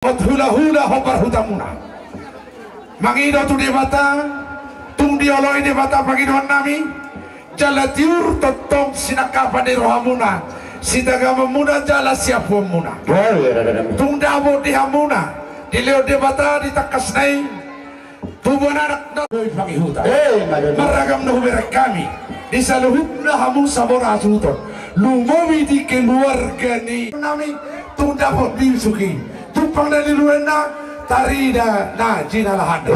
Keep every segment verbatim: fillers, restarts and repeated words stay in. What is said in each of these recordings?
Hot hulahula hombar hutamuna. Mangido tu Debata, tung dioloi Debata pangidoannami, jala tiur tongtong sinangkapan ni rohamuna, sitagamonmuna jala siampuonmuna. Tung dapot di hamuna dilehon Debata di tangkasna i, tubuan anak na dohot pangihutan. Marragam na hubereng hami di saluhutna hamu saborhat hasuhuton, lumobi di keluarga ni nami, tung dapot di suki tumpang na niluluanna, tarida na jinalahanna.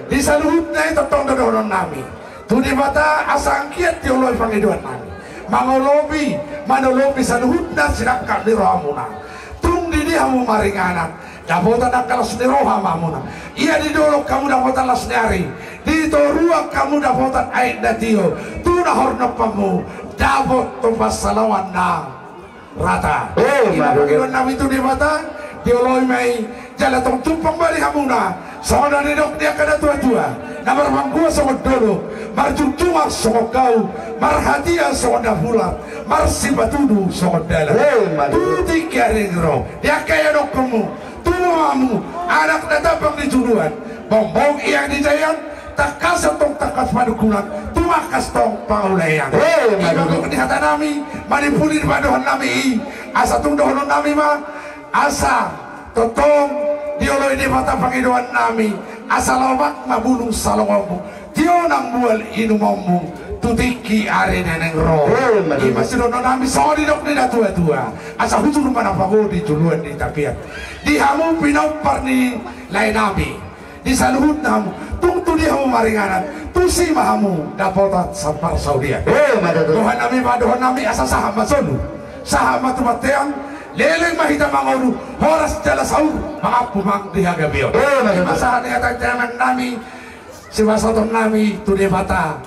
Di saluhutna i tongtong do dohononnami tu Debata asa anggiat dioloi pangidoannami, mangolopi manolopi saluhutna sinangkap ni rohamuna. Tung di dia hamu maringanan, dapotan angka las ni roha ma hamuna. Ia di dolok hamu dapotan las ni ari, di toruan hamu dapotan aek na tio, tu na hornop hamu dapot tu pansalongan na rata. Ima pangidoannami tu Debata, dioloi ma i, jala tong tumpang ma di hamuna songon na nidok ni angka na tuatua, na marpangkua songon dolok, marjungjungan songon gau, marhatia songon na bulat, marsipatudu songon dalan. Tu tingki ari na naeng ro, di angka ianonkonmu, tubu ma hamu anak na tambang di juluan, bongbong iang di jaian, tangkas tong tangkas panungkunan, tumangkas tong pangulaian. Ima gok ni hatanami, manimpuli ni pandohannami i, asa tung dohononnami ma, asa tongtong dioloi Debata pangidoannami, asa lomak ma bulung salongonmu, tio nang mual inumonmu, tu tingki ari na naeng ro. Ima sidohononnami songon nidok ni na tuatua, asa hujur ma na pangoli juluan ni tapian. Di hamu pinompar ni laenami, di saluhutna hamu, tung tu dia hamu maringanan, tusi ma hamu dapotan samparsaulian. Dohononnami ma, dohononnami asa sahat ma solu, sahat ma tu bontean, leleng ma hita mangolu, horas jala saur mangampu ma di hagabeon. Ima sahat ni hata ni amannami, sipasahatonnami tu Debata.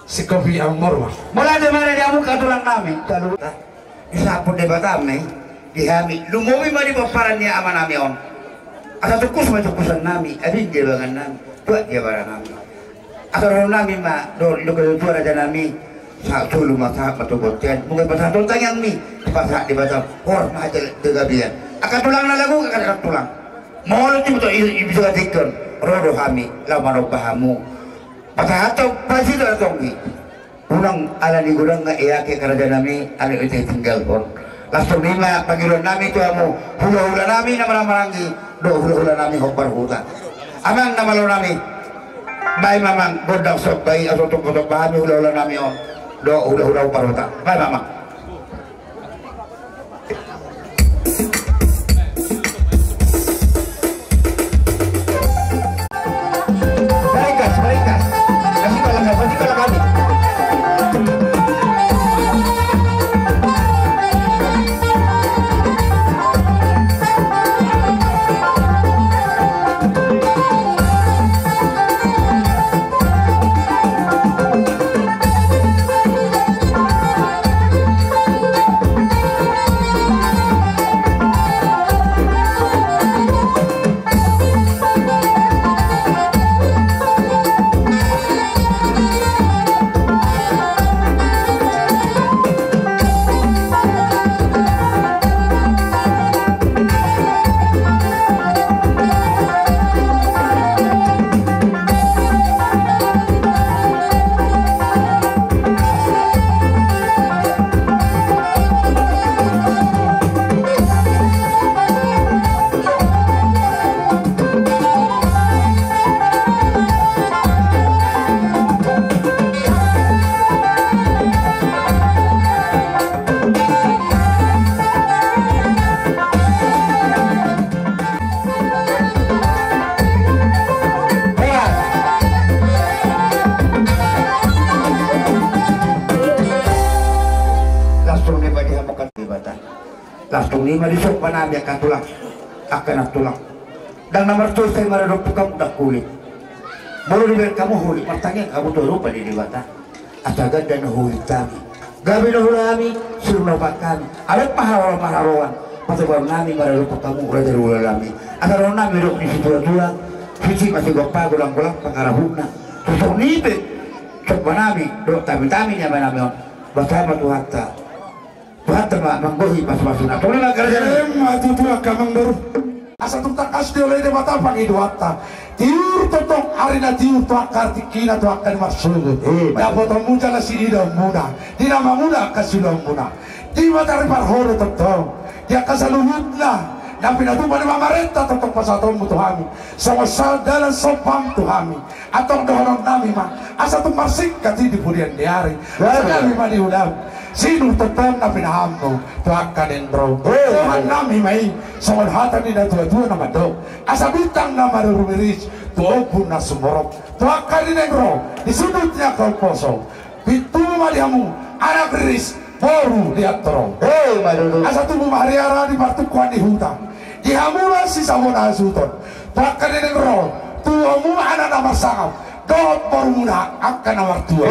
Sikopi amor ma. Mauliate ma di hamu angka tulangnami. Saluhutna disampur Debata ma i di hami, lumobi ma di pomparan ni amanami on. Asa tungkus ma tungkusannami, ading di abangannami, tuat di abarannami. Asa dohononnami ma dohot didok ni natuatua rajanami, sahat solu ma sahat ma tu bontean, mungkin pasahat tu tangiangmi, pasahat Debata, horas ma hita di hagabeon. Angka tulang na lagu, angka tulang, molo tung tu i bisa gatikon, ro do hami laho manomba hamu. Pasahathon pasito na tonggi. Unang ala ni godang nga iake karajanami, ala ni ita tinggalhon. Las tung i ma pangidoannami tu hamu hulahulanami na marhahamaranggi dohot hulahulanami hombar huta. Amang na malonami, baen ma amang gondang somba i, asa tung patomba hami hulahulanami on dohot hulahula hombar huta. Baen ma amang. Las tung i ma di hamu angka Debata. Las tung i ma di sombanami angka tulang, angka na tulang. Ndang na marsosa i maradophon hamu ndang hulit. Molo dibaen hamu hulit, martangiang hamu tu adopan ni Debata. Asa ganda na huhilitami, gabe na hulahami, sirumpa hami, adong ma haroan, ma haroan patupaonnami maradophon hamu raja ni hulahulanami. Asa dohononnami didok ni situatua, suci ma sigompa, golanggolang pangarahutna. Songon i pe sombanami dohot tamitami ni amanami on, basa ma Tuhanta. Tuhanta ma manggohi pasu-pasuna. Tolong angka raja. Emma tutu angka amangboru. Asa tung tangkas dioloi Debata pangidoanta. Tiur tongtong ari na tiur tu angka tingkina tu angka na marsogot. Eh, dapotonmuna jala siidaonmuna di na mangula angka siulaonmuna. Di matari parhoro tongtong, di angka saluhutna na pinatupa ni pamarenta tongtong pasahatonmu tu hami songon dalan sombam tu hami. Antong dohononnami ma asa tung marsingkat i di pudian ni ari. Asa hami ma niulam sinur tongtong na pinahanmu tu angka naeng ro. Dohononnami ma i songon hata ni natua-tua na mandok, asa bintang na marumiris tu ombun na sumorop tu angka naeng ro di sundut ni angka umposo. Pintu ma di hamu anak riris, boru di antorong. Asa tubu ma hariara di partungkoan ni huta. Di hamu ma sisabona hasuhuton tu angka naeng ro. Tu hamu ma anak na marsangap dohot borumuna angka na martua.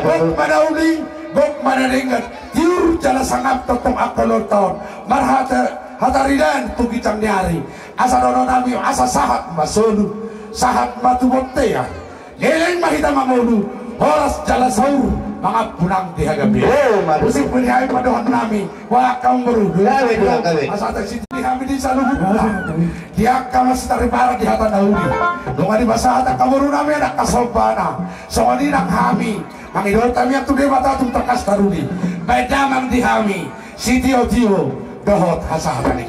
Gok ma na uli, gok ma na denggan, tiur jala sangap tongtong angka ulang taon. Marhata hataridaan tu ginjang ni ari. Asa dohononnami asa sahat ma solu, sahat ma tu bontean. Leleng ma hita mangolu, horas jala saur mangampu nang di hagabeon. Musik melihat ma dohononnami. Wah, amangboru. Asa tarsidi hami di saluhutna di angka masitari barat di hata na uli. Nunga dipasahat angka borunami anak hasombana. Songon i nang hami mangido hami tu Debata tung tangkas taruli. Baen damang di hami sitio-tio dohot hasahatan i.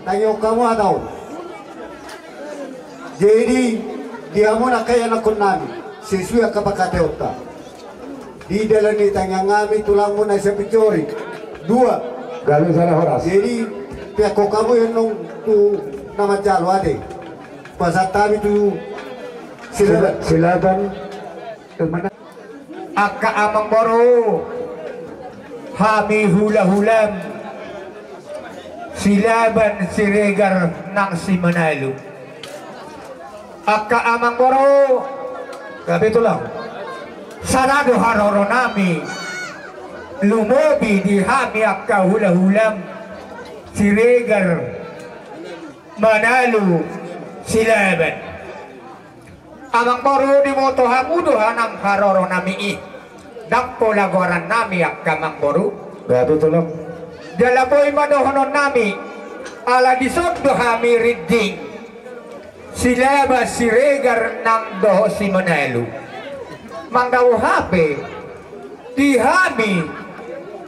Tangiang hamu atau. Jadi di hamu angka ianakkonnami, sesuai angka pangkataionta. Di dalan ni tangiang hami tulangmu na sian Pinjori. Dua. Gabe jala horas. Jadi, peakhon hamu annon tu na manjalo ate. Pasahat hami tu Silaban. Silaban. Angka amangboru, hami hula-hulam Silaban Siregar nang Simanalu. Angka amangboru, gabe tulang. Sada do haroronami lumobi di hami angka hula-hulam Siregar, Manalu, Silaban. Amangboru, diboto hamu do hanang haroronami i. Ndang pola goarannami angka amangboru. Gabe tulang. Jala boi ma dohononnami, ala dison do hami rinding Silaban Siregar nang dohot Simanalu. Manang dao hape di hami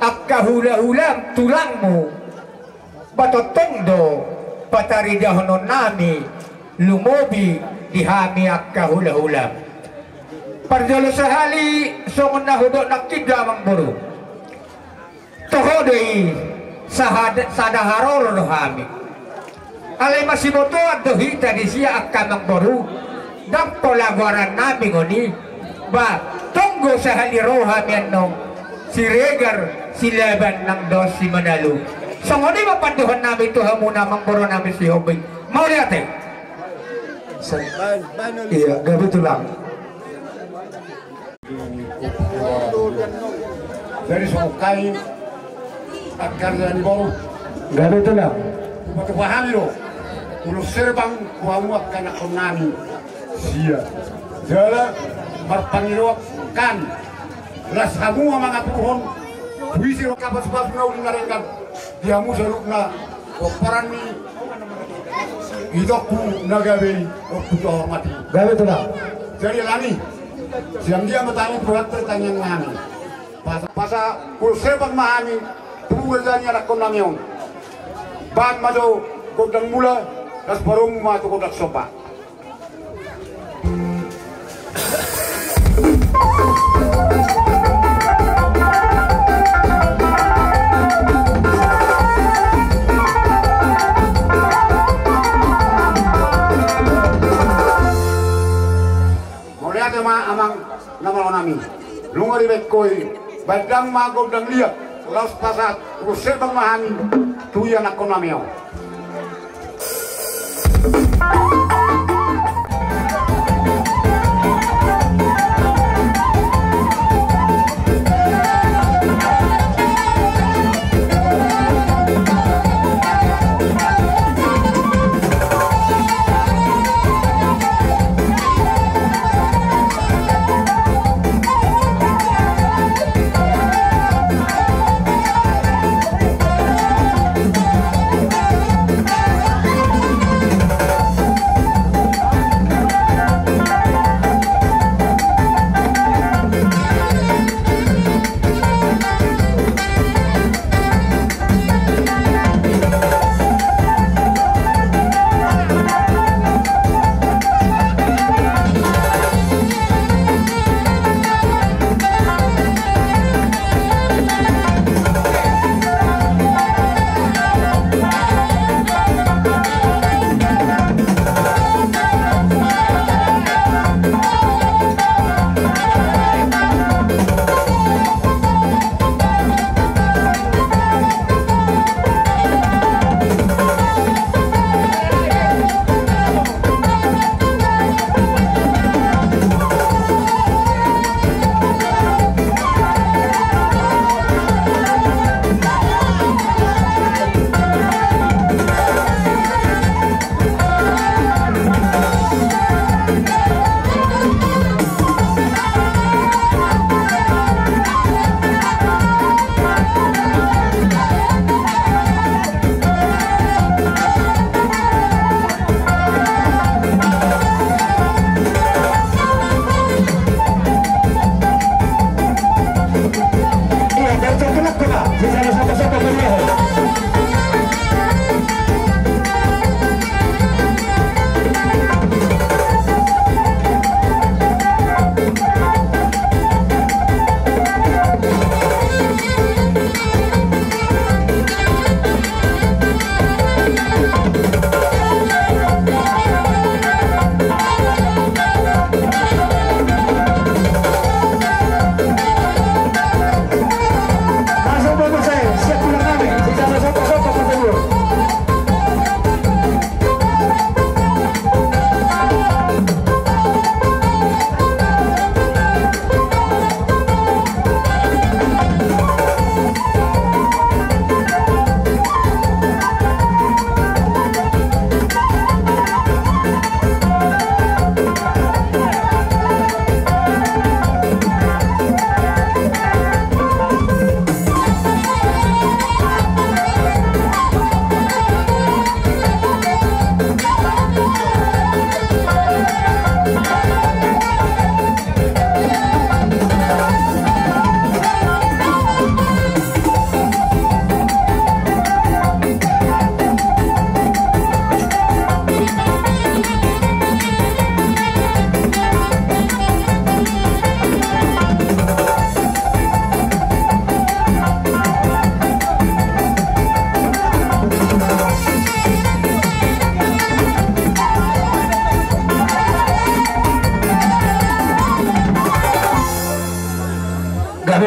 angka hula-hulam tulangmu, ba tongtong do pataridahononnami lumobi di hami angka hula-hulam. Parjolo sahali songon na hudok nangkin do amangboru. Toho do i, sahada-, sada haroro do hami. Alai masibotoan do hita disi angka amangboru, ndang pola goarannami ngoni, ba tonggo sahali ro hami annon Siregar, Silaban nang dohot Simanalu. Songon i ma pandohannami tu hamuna amangborunami Sihombing. Mauliate. Sa-, iya, gabe tulang. Jadi songon i angka raja ni boru. Gabe tulang. Hupatupa hami do ulos herbang tu hamu angka anakkonnami. Sia. Jala marpangidoan hami, las hamu ma mangaturhon tu isi ro angka pasu-pasu na uli na denggan di hamu saluhutna pomparan ni itongku na gabe i, ompu na hormat i. Gabe tulang. Jadi alani i, sian dia ma hami tu hata tangiangnami. Pasa, pasa ulos herbang ma hami tu raja ni anakkonnami on. Baen ma jo gondang mula, las parumu ma tu gondang somba. Mauliate ma amang na malo nami. Nunga dibaen ho i, baen damang ma gondang liat, laos pasahat ulos herbang ma hami tu ianakkonnami on.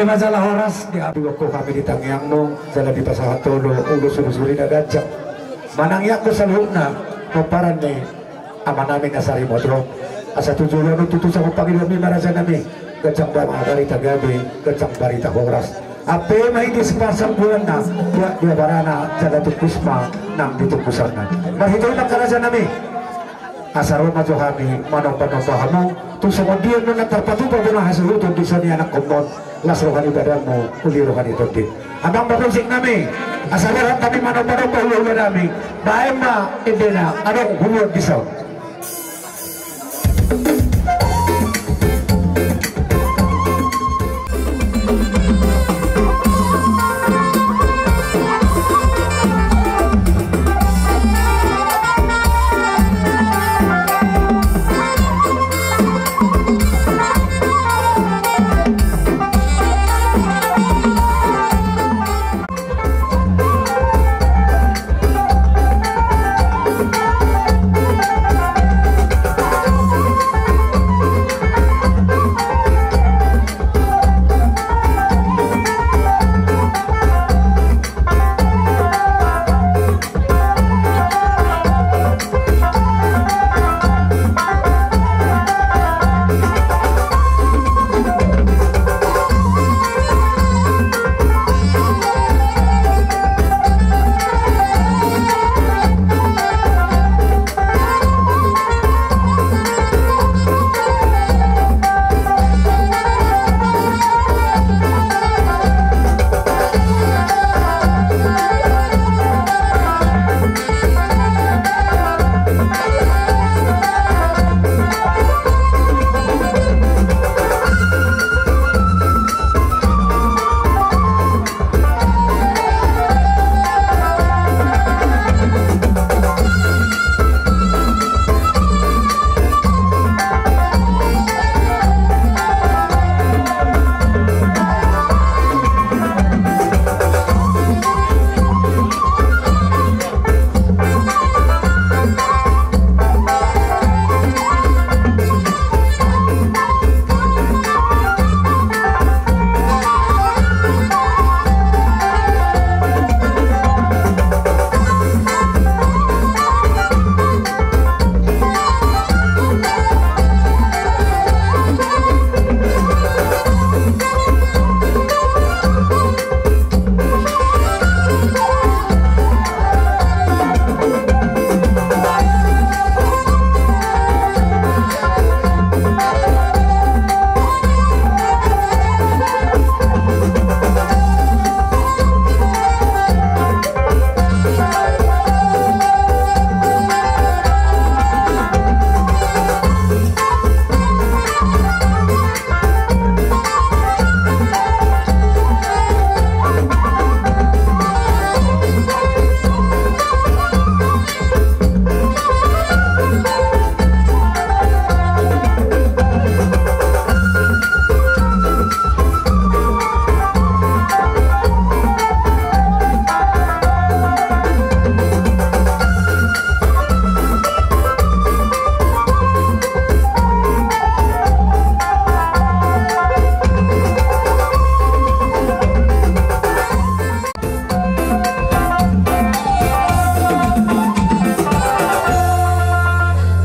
Jala horas di abu wakko kami di tangiangmu, jala dipasahat ho do ulos-ulos na ganjang. Manangiangkon saluhutna pomparan ni amanami na sarimatua. Asa tu joloan on tutu sangkot pangidoanmi ma rajanami, ganjang ma barita gabe, ganjang barita horas. Ampe ma i di sipasambuanna, buat dua barana, jala tungkus ma nang di tungkusanna. Marhite i ma angka rajanami. Asa ro ma jo hami manomba-nomba hamu, tu songon dia do na tarpatupa bona hasuhuton di son ni anakkonmon, las roha ni badanmu, uli roha ni tondim. Amang parmusik nami, asa ro hami manomba-nomba hula-hula nami, baen ma endena, adong huluan di son.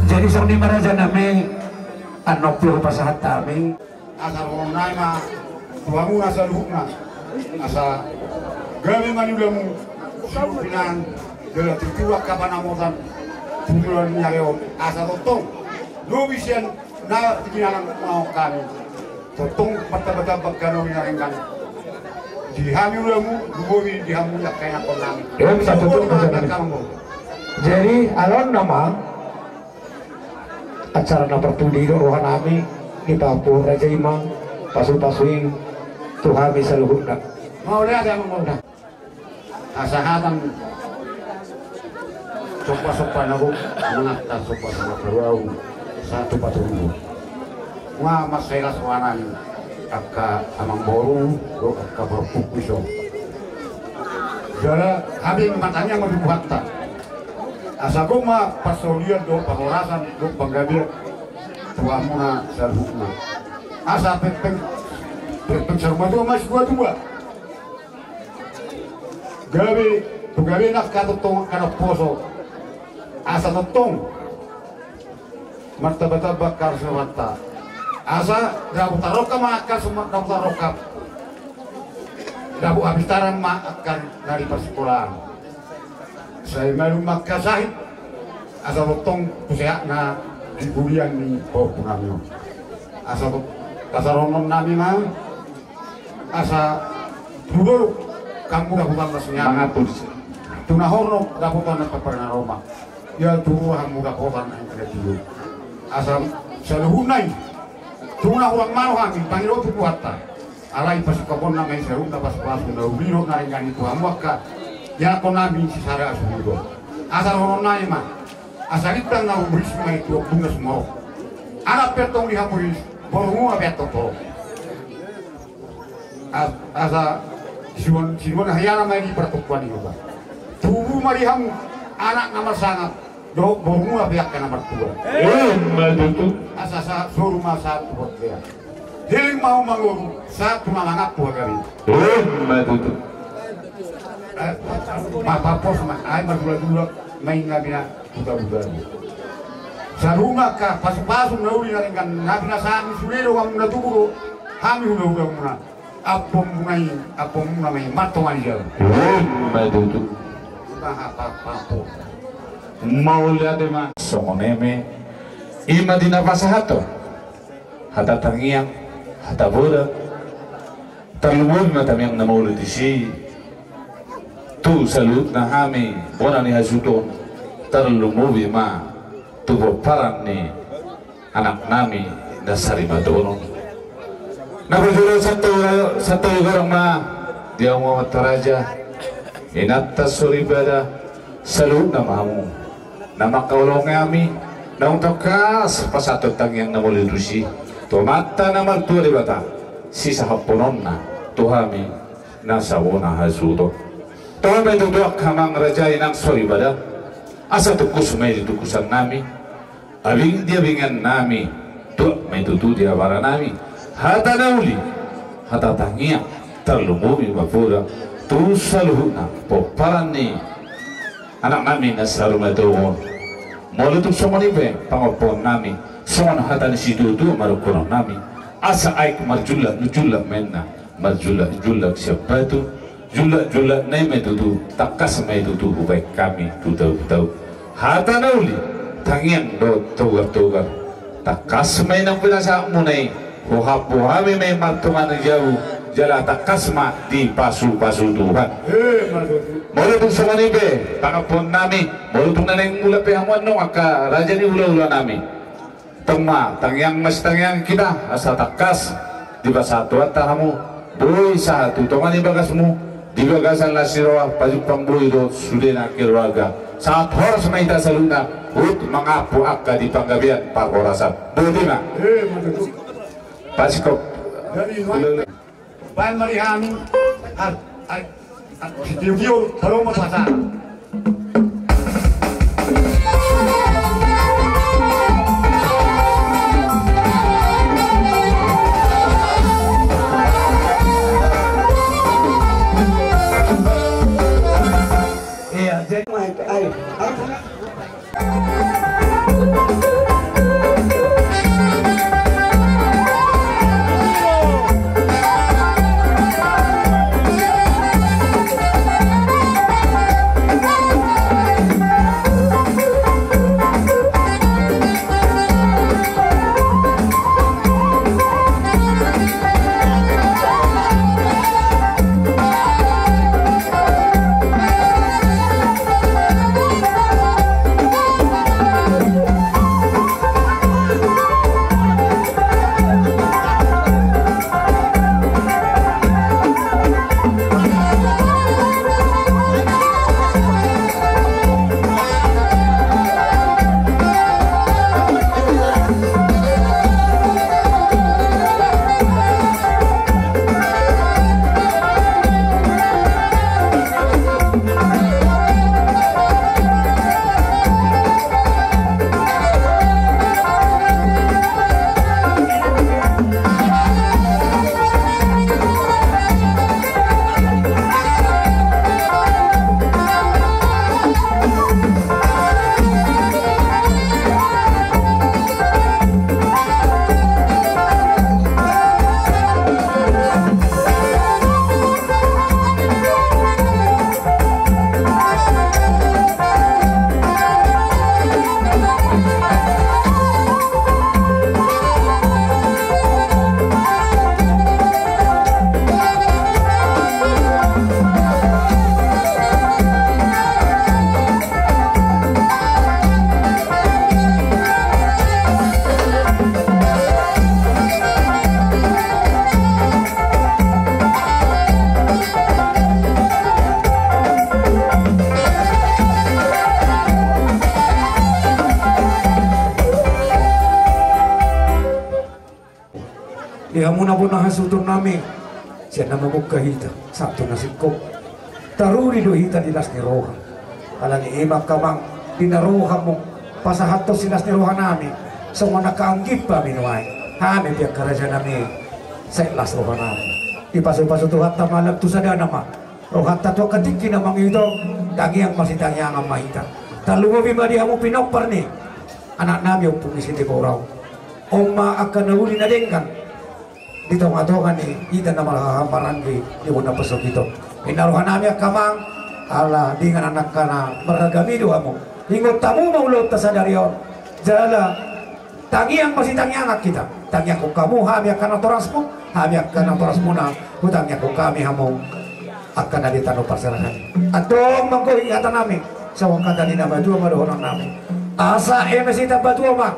Jadi songon i ma raja nami, annon pe hupasahat hami. Asa ro nai ma tu hamuna saluhutna. Asa gabe ma niulamu, siupinan, jala tutu angka panamotan, tutulan ni ari on. Asa tongtong lobi sian na tingki na nang mangkami. Tongtong martamba-tamba angka na lobi na denggan. Di hami ulamu, lumobi di hamu angka ianakkon nami. Emma tutu. Jadi alana ma acara na parpudi do roha nami, dipaboa raja i ma pasu-pasu i tu hami saluhutna. Mauliate amang. Asa hata somba-somba na gok, mangantar somba-somba paruau, sahat tu paturuhon. Nga mansai las roha nami angka amangboru dohot angka parpungkus on. Jala hami ma tangiang ma tu Tuhanta, asa gok ma parsaulian dohot parhorasan dohot panggabean tu hamuna saluhutna. Asa pengpeng Pensarumatua ma siduadua. Gabe, tu gabe na angka tongtong angka na poso. Asa tongtong martambatamba angka harosuhanta. Asa dapot tarongkap ma angka suma-, dapot tarongkap. Dapot habis taran ma angka na di parsikolaan. Sai malum ma angka sahit. Asa tongtong tu sehatna di bulian ni pahompunami on. Asa tong-, asa dohononnami ma. Asa tu dolok hamu dapotan las ni anak. Mangapus. Tu na horong dapotan na paparinaroma. Ia tu roha hamu dapotan na ingkon tiur. Asa saluhutna i. Tu na hurang malo hami pangido tu Tuhanta. Alai pasingkoponna ma i saluhutna pasupasu na uli dohot na denggan i tu hamu angka ianakhonnami sisada asuhudon. Asa dohononnami ma. Asa lintang na umur i ma i tu ombun na sumorop. Anak pe antong di hamu ris, borumuna pe antong torop. As-, asa sinuan, sinuan haiana ma i di partompuan i oba. Tubu ma di hamu anak na marsangap, dohot borumuna pe angka na martua. Emma tutu. Asa sa-, soru ma sahat tu bontean. Heling ma hamu mangoru, sahat tu na mangampu hagabe. Emma tutu. Eh, ma papos ma, ai marduladula, main nami na. Buta-buta. Saluhutna angka pasupasu na uli na denggan, nami na sangap sude do hamu na tubu do, hami hulahula muna. Ampuonmuna i, ampuonmuna ma i, martonga ni jabu. Emma tutu. Taha pa-, papo. Mauliate ma. Songon i ma. I ma di na pasahathon. Hata tangiang, hata borat. Tarlumobi ma tangiang na molo disi. Tu saluhutna hami bona ni hasuhuton, tarlumobi ma tu pomparan ni anaknami na sarimatua on. Na parjolo santabi, santabi godang ma di hamu amanta raja, inanta soripada, saluhutna ma hamu na mangkaholongi hami, naung tangkas pasahathon tangiang na molo disi tu Amanta na martua Debata, sisahaphononna tu hami na sabona hasuhuton. Tong ma i tutu angka amang raja inang soripada, asa tungkus ma i di tungkusannami, abing di abingannami, tuat ma i tutu di abaranami. Hata na uli, hata tangiang, tarlumobi ma poda tu saluhutna pomparan ni anaknami na sarimatua on. Molo tung songon i pe pangompoonnami, songon hata ni situatua ma dohononnami, asa aek marjullak-jullak ma inna, marjullak-jullak sian batu, jullak-jullakna i ma i tutu, tangkas ma i tutu hubaen hami tu tautau. Hata na uli, tangiang dohot togar-togar, tangkas ma i nang pinasahatmuna i, huhap hami ma i martonga ni jabu, jala tangkas ma dipasupasu Tuhan. Emma tutu. Molo tung songon i pe pangompoonnami, molo tung na naeng mulak pe hamu annon angka raja ni hulahulanami. Tong ma, tangiang ma sitangiangan hita, asa tangkas dipasahat Tuhanta hamu, boi sahat tu tonga ni bagasmu, di bagasan las ni roha, pajumpang boi dohot sudena keluarga. Sahat horas ma hita saluhutna, huhut mangampu angka di panggabean parhorasan. Boti ma. Emma tutu. Pasingkop. Baen ma di hami. Ar-, ar-, ar-, sitio-tio, baru ma pasa. Iya, jadi, ayo, ayo. Hamuna bona hasuhuton nami, sian na mamungka hita sahat tu na singkop. Taruli do hita di las ni roha. Alani i ma angka amang, di na ro hamu, pasahathon silas ni roha nami. Songon angka anggimpa ma i nuaeng. Hami pe angka raja nami, sai las roha nami. Dipasupasu Tuhanta ma lam tu sadana ma rohanta tu angka tingki na mangihut on. Tangiang masitangiangan ma hita. Tarlumobi ma di hamu pinompar ni anak nami Ompu Misi Temora on. On ma angka na uli na denggan di tongatonga ni hita na marhahamaranggi di bona pasogit on. Ninna roha nami angka amang, ala denggan angka na marragam i do hamu. Ingot hamu ma ulaonta sadari on. Jala tangiang masitangiangan hita. Tangianghon hamu hami angka natorasmu, hami angka natorasmuna, hutangianghon hami hamu angka na di tano parserahan. Antong manggohi hata nami, songon hata ni na matua ma dohonon nami. Asa eme sitamba tua ma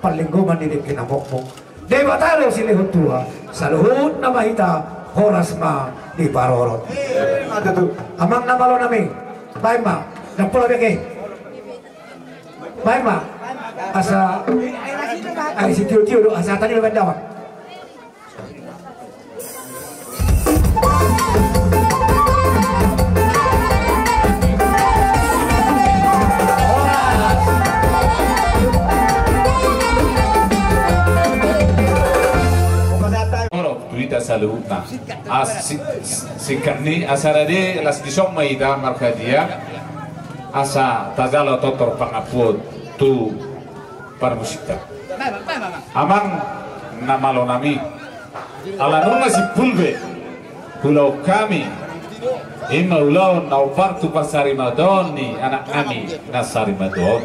parlinggoman ni dengke na mokmok. Debata do silehon tua, saluhutna ma hita horas ma diparorot. Amang na malo nami, baen ma, ndang pola bege. Baen ma, asa, ai sitiotio do, asa tadi lo baen damang. Torop tu hita saluhutna. As, si, si, singkat ni asa rade las dison ma hita marhadiah. Asa tajalo tortor pangampuon tu parmusikta. Amang na malo nami, ala nunga simpul be ulaon hami, i ma ulaon na hombar tu parsarimatuaon ni anak nami na sarimatua on.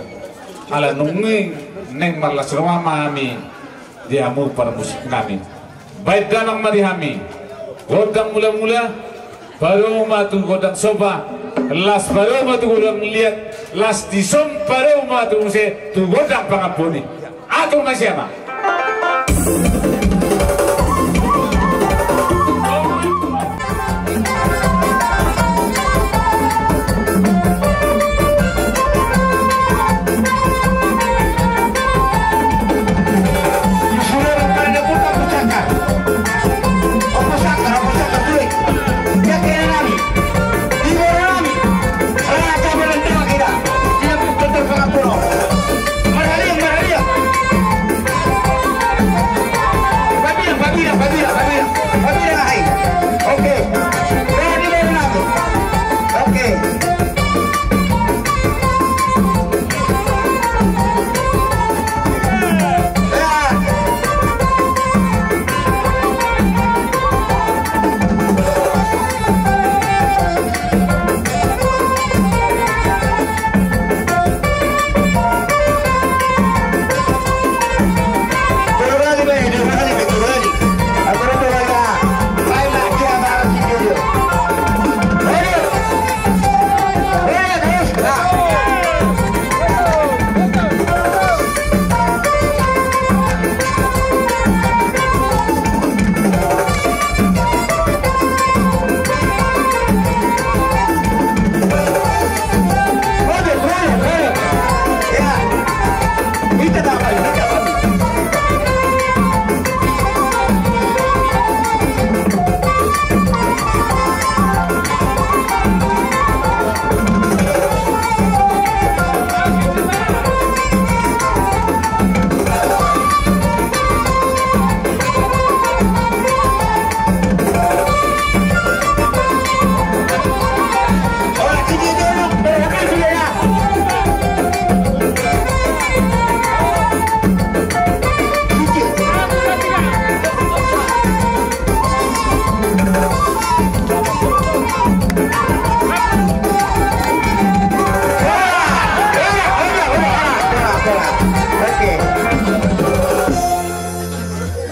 Ala nunga i naeng marlas roha ma hami di hamu parmusik nami. Baen damang ma di hami gondang mulamula, parorot ma tu gondang somba, las parorot ma tu gondang liat, las dison parorot ma tu muse tu gondang pangampuon i. Atur ma sian ma.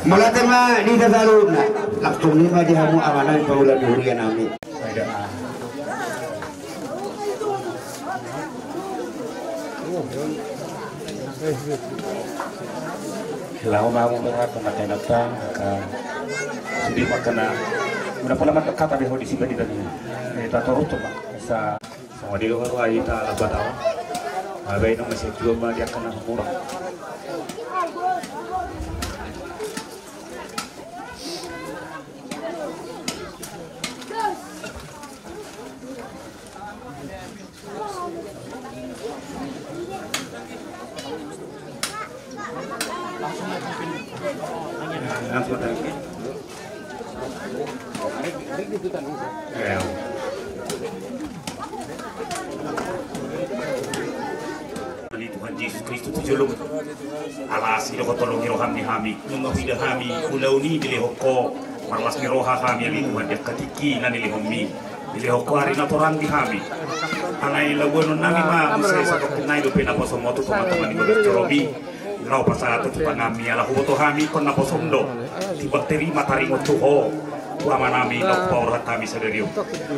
Mauliate ma di hita saluhutna. Langsung i ma di hamu amang nami, paula ni huria nami. Laho ma hamu dohot tu na kena ta, eh, sude ma kena. Muna pola mandok hata be ho di siba di tadi. Eh, ta torus coba. Bisa sama di luar wa ita labat awa. Abe ino masih jual ma dia kena murah. Ni Tuhan Jesus Kristus tu jolom. Ala asi dohot holong ni roham ni hami, nunga huida hami ulaon i dilehon Ho. Marlas ni roha hami ale Tuhan di angka tingki na nilehonmi. Dilehon Ho ari na torang di hami. Alai labuanon nami ma muse sadokkin nai dope naposom Ho tu tongatonga ni bagas joromi. Laho pasahat tu tanganmi ala huboto hami ingkon naposom do. Timbang tarima taringot tu Ho, tu Amanami na hupasahat hami sadari on.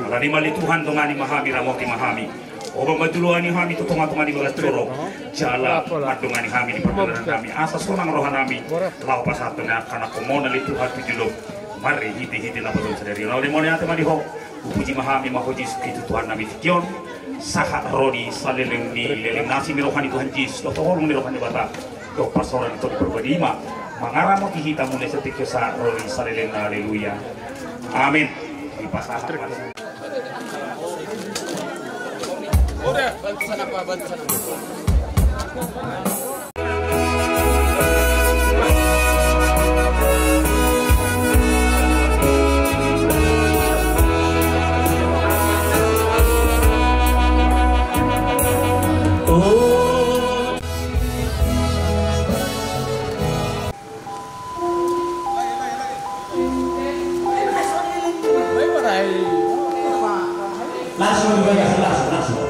Alani i ma ale Tuhan, dongani ma hami, ramoti ma hami. Oban ma joloan ni hami tu tongatonga ni bagas joro. Jala mandongani hami di pardalanan nami, asa sonang rohanami laho pasahat tu angka na hombar ale Tuhan tu jolom. Marhitehite naposom sadari on, mauliate ma di Ho. Hupuji ma hami ma Ho Jesus Kristus Tuhannami tingki on. Sahat ro di saleleng ni leleng asi ni roha ni Tuhan Jesus dohot holong ni roha ni Debata dohot parsaoran ni Tondi Porbadia i ma mangaramoti hita mulai satingki on sahat ro di salelengna. Haleluya. Amin. Dipasahat. Langsung dibagas, langsung, langsung.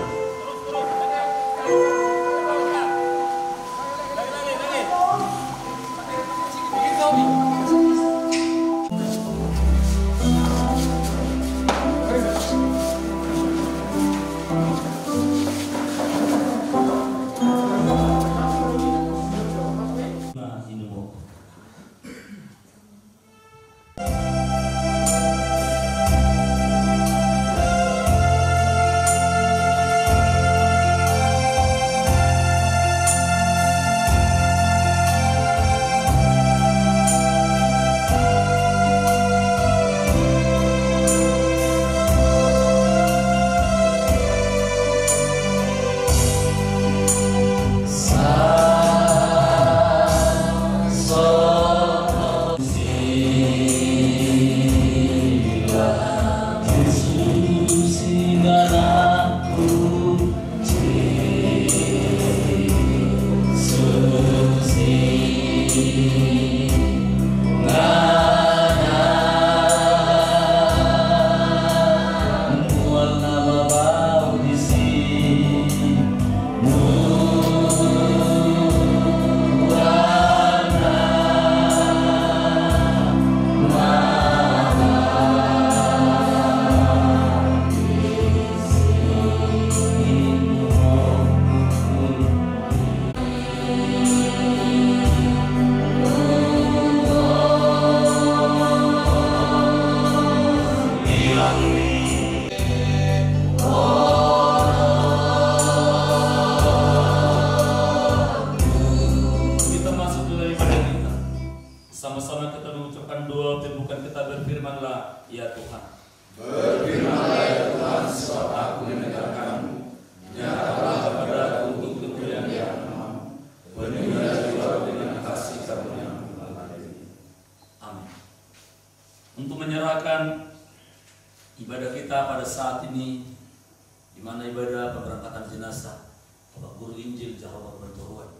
Kita masuk dalam ibadah kita. Sama-sama kita mengucapkan doa pembukaan kita, berfirmanlah, ya Tuhan. Berfirmanlah, ya Tuhan, sebab aku mendengarkan-Mu. Nyatakanlah kepada aku untuk kemuliaan nama-Mu. Penuhilah jiwaku dengan kasih karunia-Mu. Amin. Untuk menyerahkan ibadah kita pada saat ini, di mana ibadah pemberangkatan jenazah Bapak Guru Injil Jahowa Kebontoruan.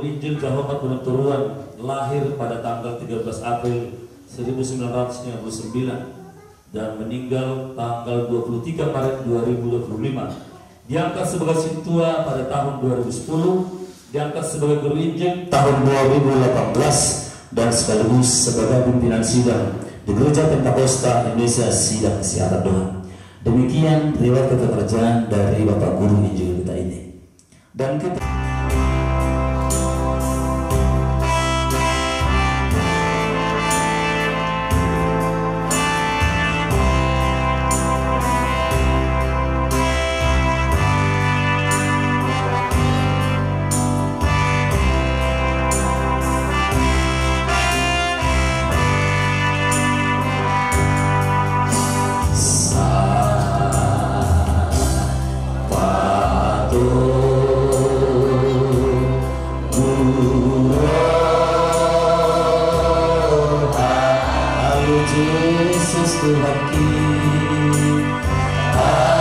Injil Jahowa Tuhan Toruan, lahir pada tanggal tiga belas April seribu sembilan ratus lima puluh sembilan dan meninggal tanggal dua puluh tiga Maret dua ribu dua puluh lima. Diangkat sebagai sintua pada tahun dua ribu sepuluh, diangkat sebagai guru Injil tahun dua ribu delapan belas, dan sekaligus sebagai pimpinan sidang di Gereja Pentakosta Indonesia Sidang Siaran Tuhan. Demikian riwayat kepekerjaan dari Bapak Guru Injil kita ini. Dan kita Ayo Jesus Tuhanki. Ayo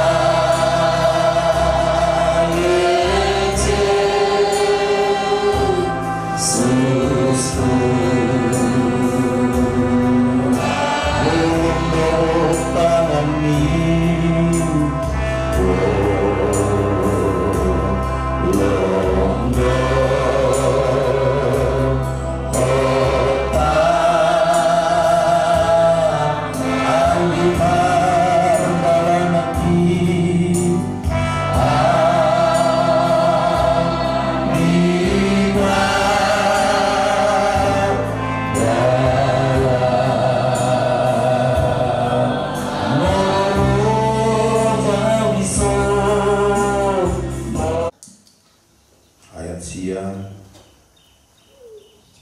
Jesus. Ayat sia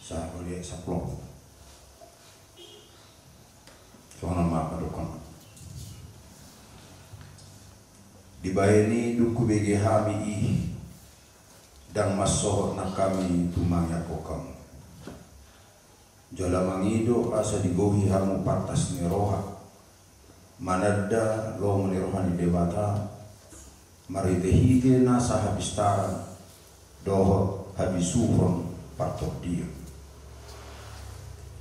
sahat tu ayat sampulu. Songon on ma padokhon. Dibahen i dung hubege hami i, ndang mansohot nang hami tumangiangkon hamu. Jala mangido asa digohi hamu pantas ni roha, mananda lomo ni roha ni Debata, marhitehite nasa hapistaran dohot habisuhon partondion.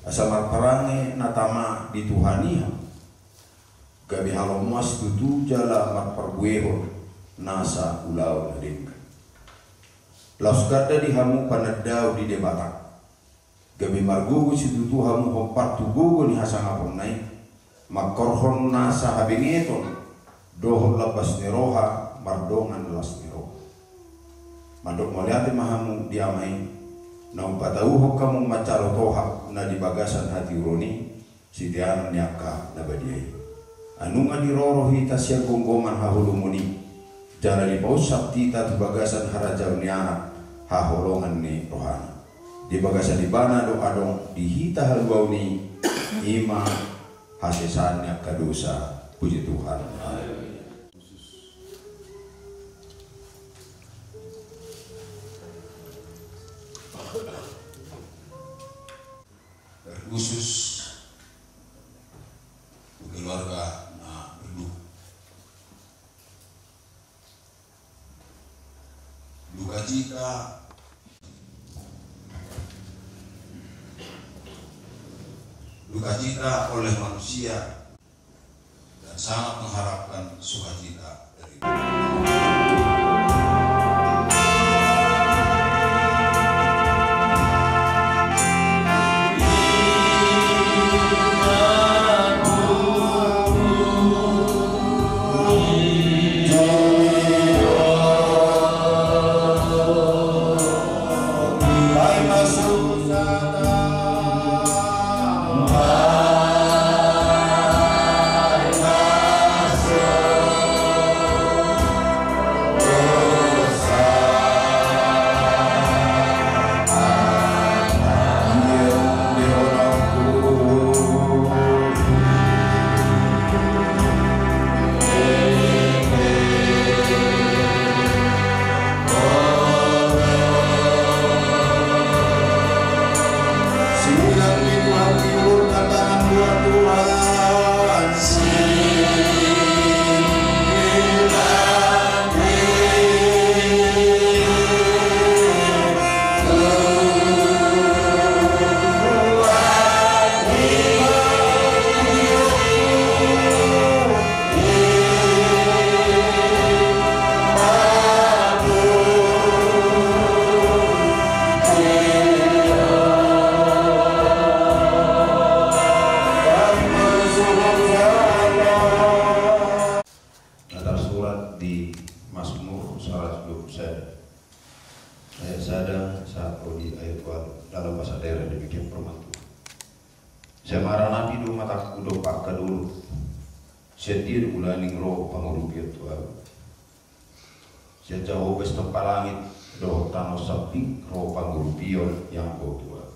Asa marparange na tama di Tuhan i hamu, gabe halomoan situtu jala marparbuehon nasa ulaon na denggan. Laos ganda di hamu panandaon di Debata. Gabe margogo situtu hamu hombar tu gogo ni hasangaponna i, mangkorhon nasa habengeton dohot lambas ni roha mardongan las ni roha. Mandok mauliate ma hamu di Ama i, naung patauhon hamu manjalo tohap na di bagasan hatiuron i, siteanon ni angka na badia i. Ai nunga diroro hita sian gomgoman haholomon i, jala dipaunsak hita tu bagasan harajaon ni Anak haholongan ni rohana. Di bagasan Ibana do adong di hita haluaon i, i ma hasesaan ni angka dosa. Puji Tuhan. Haleluya. Terkhusus keluarga na berduka. Duka cita, duka cita oleh manusia dan sangat mengharapkan sukacita dari Dalam bahasa daerah demikian, Pamoruan. Sai maranapi do matangku dohot angka dolok. Sian dia do mulaning ro pangurupion tu ahu. Sian Jahowa sitompa langit dohot tano sambing ro pangurupion i, anggo tu ahu.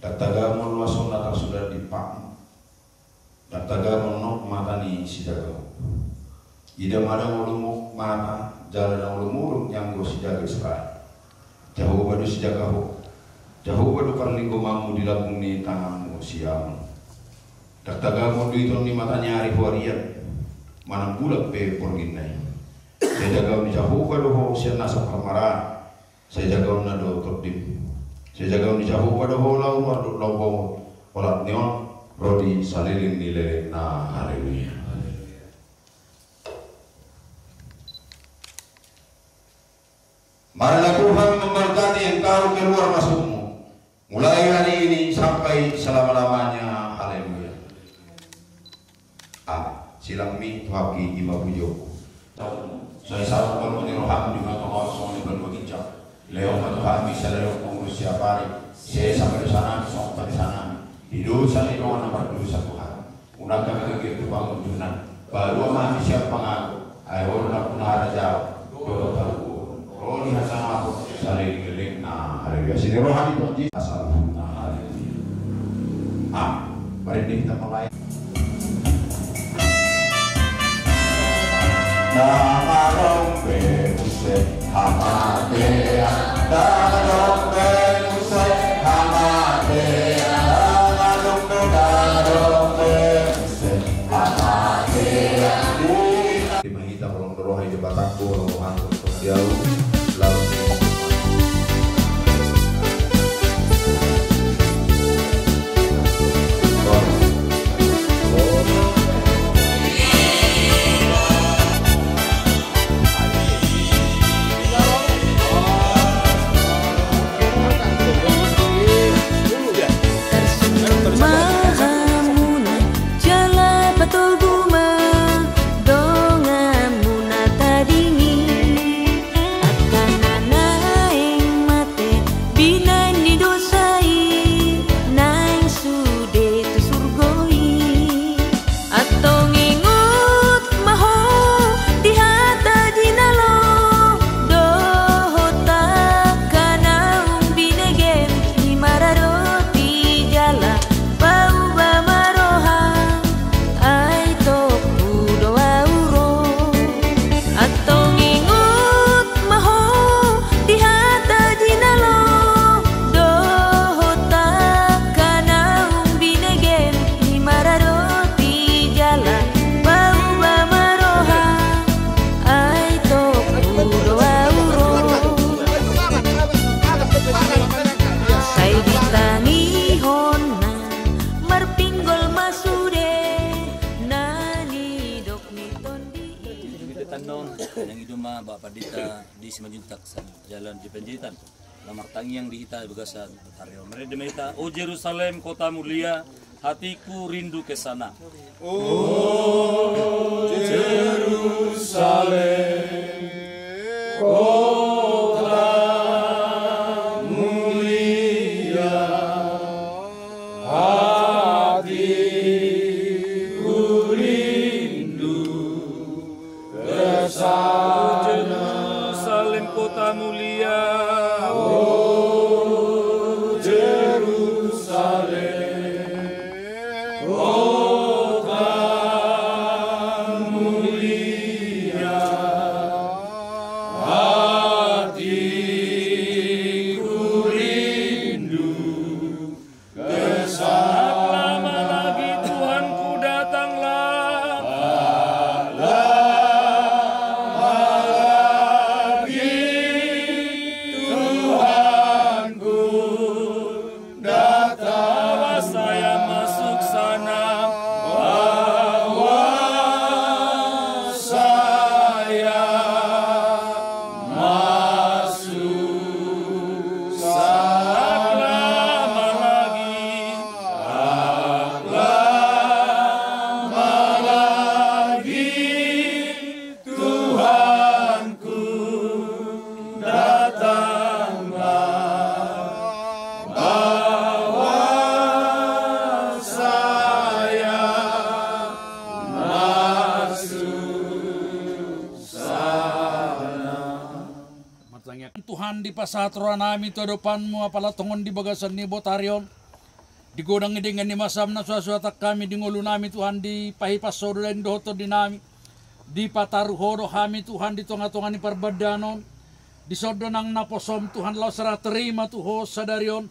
Ndang tagamon loas on na tarsuda di patmu. Ndang tagamon nok mata ni sijaga ho. Ida ma ndang olo mok mata jala ndang olo muruk ni anggo sijaga Israel. Jahowa do sijaga ho. Jahowa do parlinggomanmu di lambung ni tanganmu siamun. Ndang tagamon do iton ni mata ni ari huarian, manang bulan pe porginna i. Sai jagaon ni Jahowa do ho sian nasa parmaraan. Sai jagaonna do tondim. Sai jagaon ni Jahowa do ho laho ruar dohot laho bongot. Olat ni on ro di saleleng ni lelengna. Haleluya. Marilah Tuhan memberkati engkau keluar masukmu, mulai hari ini sampai selama-lamanya. Haleluya. Amin. Silangmi tu hami, ima pujion. Sai saut hamu ni roham di mata, songon i banua ginjang. Lehon ma tu hami sadari on pangurus siapari. Sesa ma dosanami songon panesanami di dosa ni dongan na mardosa, Tuhan. Unang hami gabe tu pangunjunan. Palua ma hami sian pangago. Ai Ho do nampuna harajaon dohot hagogoon, ro di hasangapon saleleng ni lelengna. Haleluya. Sini roha di Tuhan Jesus. Asal huna. Haleluya. Amin. Mari kita mulai. Ima hita holong ni roha i Debata, holong ni roha i, holong ni roha i. Tarsongon ma hamuna jala patogu ma donganmuna tading i. Angka na naeng mate binahen ni dosa i, naeng sude tu surgo i. Antong ingot ma ho di hata jinalo dohot angka naung binegem i, mara dohot i jala pauba ma roham, ai tongku do ahu ro. Antong ingot ma ho di hata jinalo dohot angka naung binegem i, mara dohot i jala pauba ma roham, ai tongku do ahu ro. Sai ditangihon na marpinggol ma sude na nidok ni tondi i. Di Panjaitan on, nang i do ma Bapak Pendeta di Simanjuntak, Jalan di Panjaitan. Laho martangiang di hita di bagasan ari on. Marende ma hita: O Jerusalem, kota mulia, hatiku rindu ke sana. O Jerusalem, kota mulia, hatiku rindu. Jerusalem, kota mulia. O Jerusalem, kota mulia, Pasahat rohanami tu adopanmu, apala tongon di bagasan ni botari on. Di godang ni denggan ni basam na so hasuhuton hami di ngolunami Tuhan, dipahipas Ho do daing dohot tondinami. Dipataru Ho do hami Tuhan di tongatonga ni parbadaan on. Dison do nang naposom Tuhan laos serah terima tu Ho sadari on.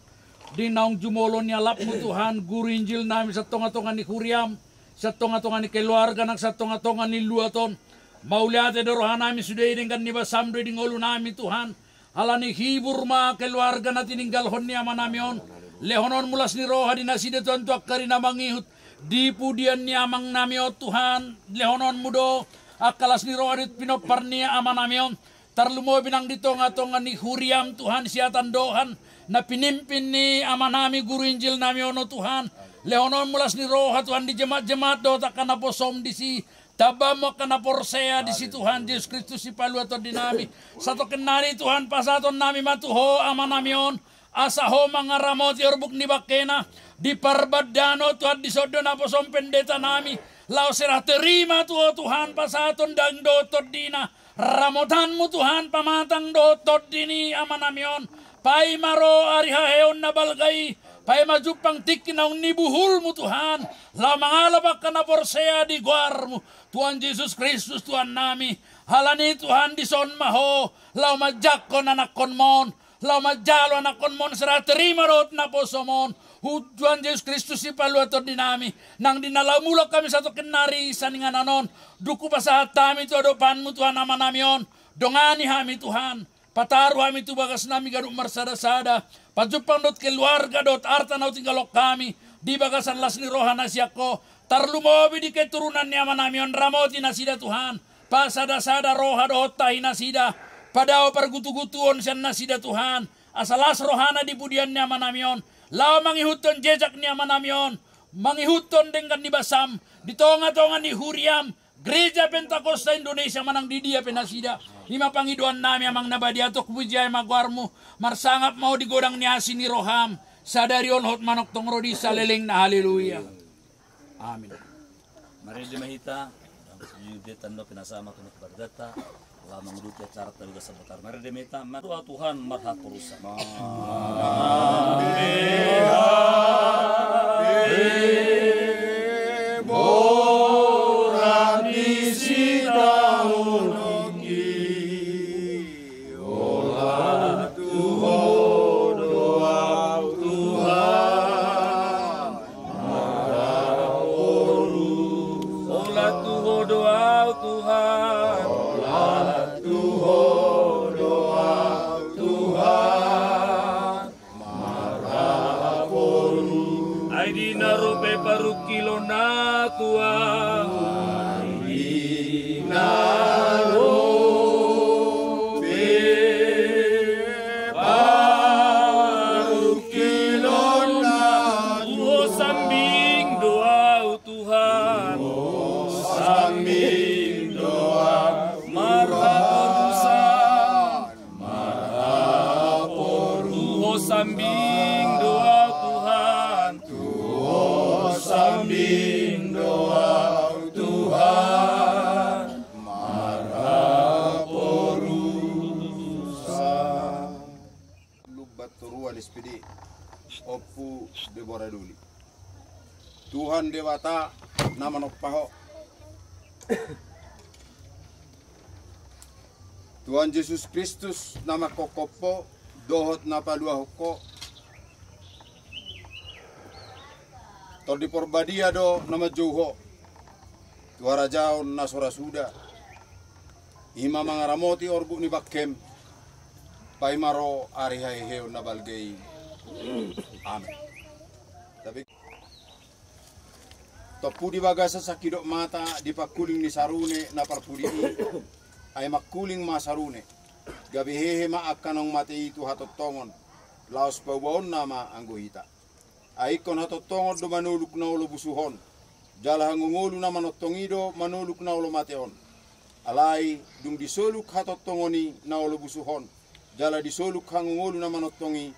Di naung jumolo ni alapmu Tuhan, guru injilnami sian tongatonga ni huriam, sian tongatonga ni keluarga nang sian tongatonga ni luat on. Mauliate do rohanami sude i, denggan ni basam do i di ngolunami Tuhan. Alani hibur ma keluarga na tininggalhon ni amanami on. Lehononmu las ni roha di nasida Tuhan tu angka ari na mangihut di pudian ni amangnami on Tuhan. Lehononmu do angka las ni roha di pinompar ni amanami on. Tarlumobi nang di tongatonga ni huriam Tuhan, siatandohan na pinimpin ni amanami guru injilnami on Tuhan. Lehononmu las ni roha Tuhan di jemaat-jemaat dohot angka naposom disi. Tambahon angka na porsea disi Tuhan Jesus Kristus sipalua tondinami. Satongkin nari Tuhan pasahatonnami ma tu Ho amanami on. Asa Ho mangaramoti orbuk ni bangkena. Di parbadaan on Tuhan, dison do naposom pendetanami. Laos serah terima tu Ho Tuhan pasahaton daing dohot tondina. Ramotanmu Tuhan pamatang dohot tondi ni amanami on. Paima ro ari haheheon na balga i. Paima jumpang tingki naung nibuhulmu Tuhan. Laho mangalap angka na porsea di goarmu. Tuhan Jesus Kristus Tuhannami. Alani Tuhan dison ma Ho. Laho manjangkon anakkonmu on. Laho manjalo anakkonmu on serah terima dohot naposomon. Hu Tuhan Jesus Kristus sipalua tondinami. Nang di na laho mulak hami satongkin nari sian inganan on. Dung hupasahat hami tu adopanmu Tuhan amanami on. Dongani hami Tuhan. Pataru hami tu bagasnami ganup marsadasada. Pajumpang dohot keluarga dohot arta na hutinggalhon hami. Di bagasan las ni roha na sian Ho. Tarlumobi di keturunan ni amanami on, ramoti nasida Tuhan. Pasadasada roha dohot tahi nasida. Padao pargutugutuon sian nasida Tuhan. Asa las rohana di pudian ni amanami on. Laho mangihuthon jejak ni amanami on. Mangihuthon denggan ni basam. Di tongatonga ni huriam. Gereja Pentakosta Indonesia manang di dia pe nasida. I ma pangidoannami Amang na badia, tung pujian ma goarmu. Marsangap ma Ho di godang ni asi ni roham. Sadari on dohot manongtong ro di salelengna. Haleluya. Amin. Marende ma hita. Di tanda pinasama tu anak bardata. Laho manguduti acara taruga sabatar. Marende ma hita. Mardoa Tuhan marhaporusan. Amin. Borat ni sitaonon i. Olat tu Ho do au Tuhan. Marhaporus. Olat tu Ho do au Tuhan. Olat tu Ho do au Tuhan. Marhaporus. Ai di na ro pe parungkilon na tua. Ai di na ro pe parungkilon na tua. Tu Ho sambing do au Tuhan. Tu Ho sambing do au Tuhan. Marhaporusan. Marhaporus. Tu Ho sambing do au Tuhan. Tu Ho sambing do au Tuhan. Marhaporusan. Lumban toruan S P D, Ompu Deborah Doli. Tuhan Debata na manompa ho. Tuhan Jesus Kristus na mangkophop ho dohot na paluahon ho. Tondi Porbadia do na manjou ho tu harajaon na so ra suda. I ma mangaramoti orbuk ni bangkem. Paima ro ari haheheon na balga i. Amin. Tapi tompu di bagasan sangkidop mata di pangkuling ni sarune na parpudi i. Ai mangkuling ma sarune. Gabe hehe ma angka naung mate i tu hatongtongon. Laos paubaonna ma anggo hita. Ai ingkon hatongtongon do manoluk na olo busuhon. Jala hangoluolu na manongtong i do manoluk na olo mate on. Alai dung disoluk hatongtongon i na olo busuhon. Jala disoluk hangoluolu na manongtong i.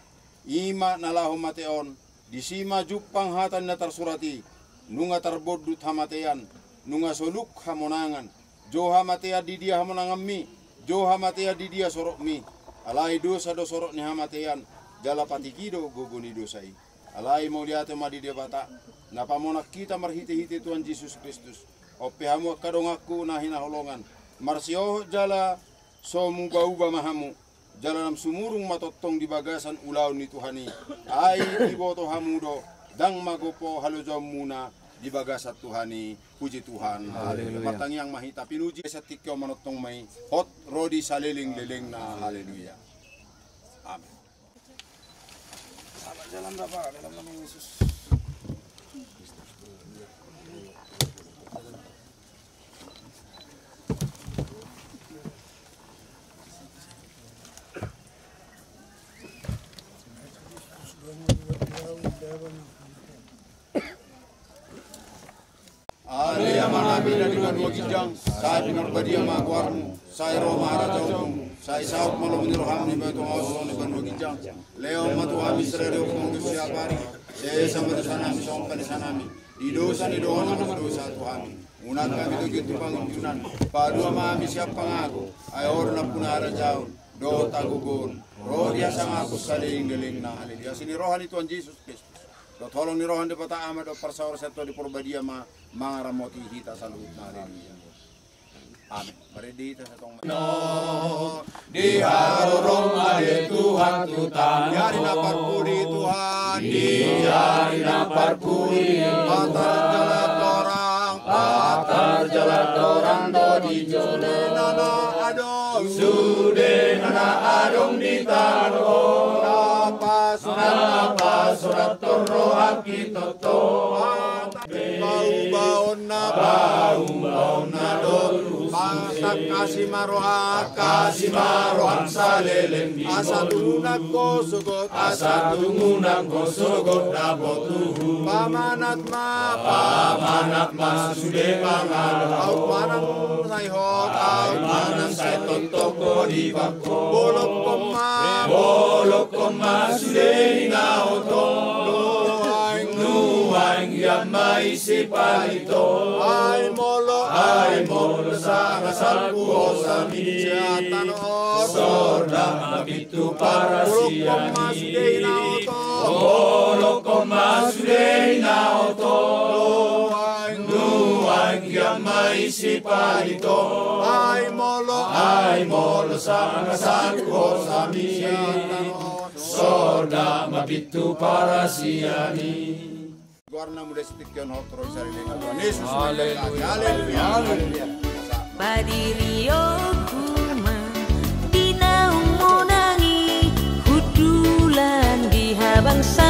I ma na laho mate on. Disi ma jumpang hata ni na tarsurat i. Nunga tarbondut hamatean. Nunga soluk hamonangan. Jo hamatean di dia hamonanganmi, jo hamatean di dia sorokmi. Alai dosa do sorok ni hamatean, jala patiki do gogo ni dosa i. Alai mauliate ma di Debata, na pamonang hita marhitehite Tuhan Jesus Kristus. On pe hamu angka donganku na hinaholongan, marsiohot jala so mubauba ma hamu, jala lam sumurung ma tongtong di bagasan ulaon ni Tuhan i. Ai iboto hamu do, ndang magompo halojaonmuna di bagasan Tuhan i. Puji Tuhan. Haleluya. Martangiang ma hita, pinuji. Sahat tingki on manongtong ma i, hot ro di salelenglelengna. Haleluya. Amin. Selamat jalan, Bapak, dalam nama Yesus. Ale Amanami na di banua ginjang, sai pinarbadia ma goarmu, sai ro ma harajaonmu, sai saut ma lomo ni roham di banua tonga on songon na di banua ginjang. Lehon ma tu hami sadari on hangoluan siapari, sesa ma dosanami songon panesanami di dosa ni dongan na mardosa tu hami. Unang hami togihon tu pangunjunan, palua ma hami sian pangago, ai Ho do nampuna harajaon dohot hagogoon, ro di hasangapon salelenglelengna. Haleluya. Asi ni roha ni Tuhan Jesus Kristus dohot holong ni roha ni Debata Ama dohot parsaoran Tondi Parbadia ma mangaramoti hita saluhutna. Haleluya. Amin. Marende hita satongkin. Di haroro ma ale Tuhan tu tano. Di ari na parpudi Tuhan. Di ari na parpudi. Patar jala torang. Patar jala torang do di jolo. Sude na adong. Sude na adong di tano. Na pasahat. Na pasahat roha hita. Paubaonna. Paubaonna do. Tangkasi ma roham. Tangkasi ma roham saleleng ni ngolu. Asa tung unang ho sogot. Asa tung unang ho sogot dapot uhum. Pamanat ma. Pamanat ma sude pangalahon. Aut manang sai hot. Aut manang sai tongtong ho di bangko. Bolongkon ma. Bolongkon ma sude ina oto. Nuaeng. Nuaeng ia ma i sipalito. Ai molo. Ai molo sanga salpu hosami. Sian tano on. Sorda ma pintu parasian i. Bolongkon ma sude ina oto. Bolongkon ma sude ina oto. Nuaeng. Nuaeng ia ma i sipalito. Ai molo. Ai molo sanga salpu hosami. Sian tano on. Sorda ma pintu parasian i. Goarna mula sitingki on hot ro di salelenglelengna Tuhan Yesus. Haleluya. Haleluya. Haleluya. Padirionku ma di naung monang i, hundulan di habangsa